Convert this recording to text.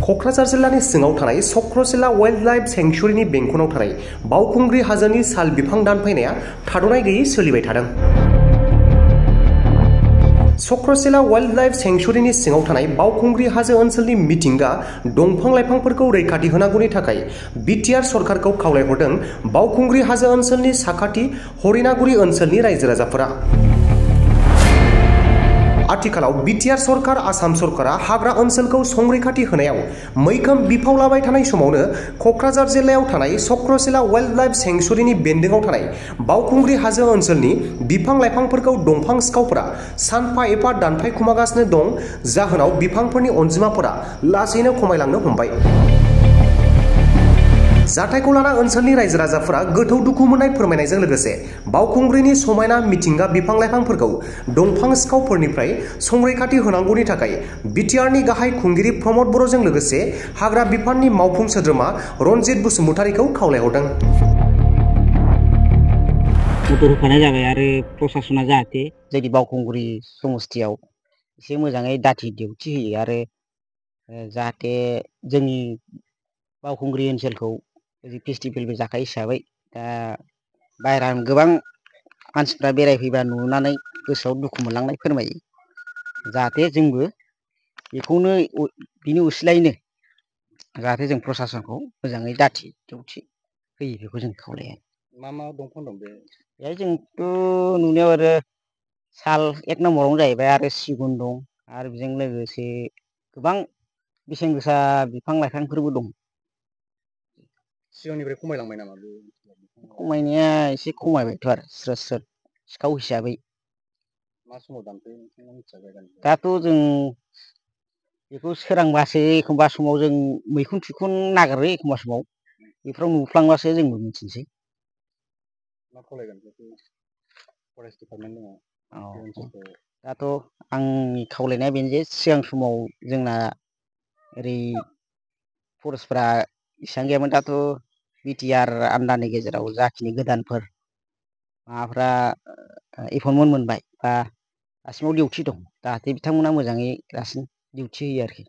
क'क्राझार जिल्लानि सिङाव थानाय चक्रशिला वाइल्ड लाइफ सेंक्सुरिनि बेंखनाव थानाय बावखुंग्रि हाजोनि साल बिफां दानफायनाया थाद'नाय गैयै सोलिबाय थादों। चक्रशिला वाइल्ड लाइफ सेंक्सुरिनि सिङाव थानाय बावखुंग्रि हाजो ओनसोलनि मिथिंगा दंफां लाइफांफोरखौ रैखाथि होनांगौनि थाखाय बिटिआर सरकारखौ खावलायहरदों बावखुंग्रि हाजो ओनसोलनि साखाथि हरिनागुरि ओनसोलनि रायजो राजाफोरा। आथिखालाव बिटिआर सरकार आसाम सरकारा हाग्रा ओनसोलखौ संरैखाथि होनायाव मैखोम बिफाव लाबाय थानाय समावनो क'क्राझार जिल्लायाव थानाय चक्रशिला वाइल्ड लाइफ सेंक्सुरिनि बेन्दोंआव थानाय बावखुंग्रि हाजो ओनसोलनि बिफां लाइफांफोरखौ दंफां सिखावफोरा सानफा एफा दानफायखुमागासिनो दं, जाहोनाव बिफांफोरनि अनजिमाफोरा लासैनो खमायलांनो हमबाय। जाथायखौ लाना ओनसोलनि रायजो राजाफोरा गोथौ दुखु मोननाय फोरमायनायजों लोगोसे बावखुंग्रिनि समायना मिथिंगा बिफां लाइफांफोरखौ दंफां सिखावफोरनिफ्राय संरैखाथि होनांगौनि थाखाय बिटिआरनि गाहाय खुंगिरि प्रमद बर'जों लोगोसे हाग्रा बिफाननि मावफुं सोद्रोमा रनजित बसुमतारीखौ खावलायहरदों। मदद होफानाय जाबाय आरो प्रसासना जाहाथे जोंनि बावखुंग्रि समस्थियाव एसे मोजाङै दाथि डिउटि होयो आरो जाहाथे जोंनि बावखुंग्रि ओनसोलखौ फेस्टिभेलबो जाखायो हिसाबै दा बायह्रानि गोबां मानसिफ्रा बेरायफैबा नुनानै गोसोआव दुखु मोनलांनाय फोरमायो। जाहाथे जोंबो बेखौनो बिनि असिलायैनो जाहाथे जों प्रसासनखौ मोजाङै दाथि डिउटि होयो बेखौ जों खावलायो। मा मा दंफां दं बेहाय जोंथ' नुनायाव आरो साल एक नम्बरावनो जाहैबाय आरो सिगुन दं आरो बेजों लोगोसे गोबां बेसेन गोसा बिफां लाइफांफोरबो दं। सिगांनिफ्राय खमायलांबाय नामा बे? खमायनाया एसे खमायबायथ' आरो स्रोद स्रोद सिखाव हिसाबै। मा समाव दानफायो नोंथाङा मिथिया? दाथ' जों बेखौ सोरांबासो एखमबा समाव जों मैखुन थुखुन नागिरो, एखमबा समाव बेफोराव नुफ्लांबासो जोंबो मिथिनोसै। मा खावलायगोन फरेस्ट डिपार्टमेन्ट दङ बे ओनसोलखौ? दाथ' आंनि खावलायनाया बेनो जे सिगां समाव जोंना ओरै फरेस्टफ्रा इसेबां गैयामोन, दाथ' बिटिआर आन्दारनि गेजेराव जाखिनि गोदानफोर माबाफ्रा एपइन्टमेन्ट मोनबाय बा दासिमाव डिउटि दं, जाहाथे बिथांमोना मोजाङै दासिम डिउटि होयो आरोखि।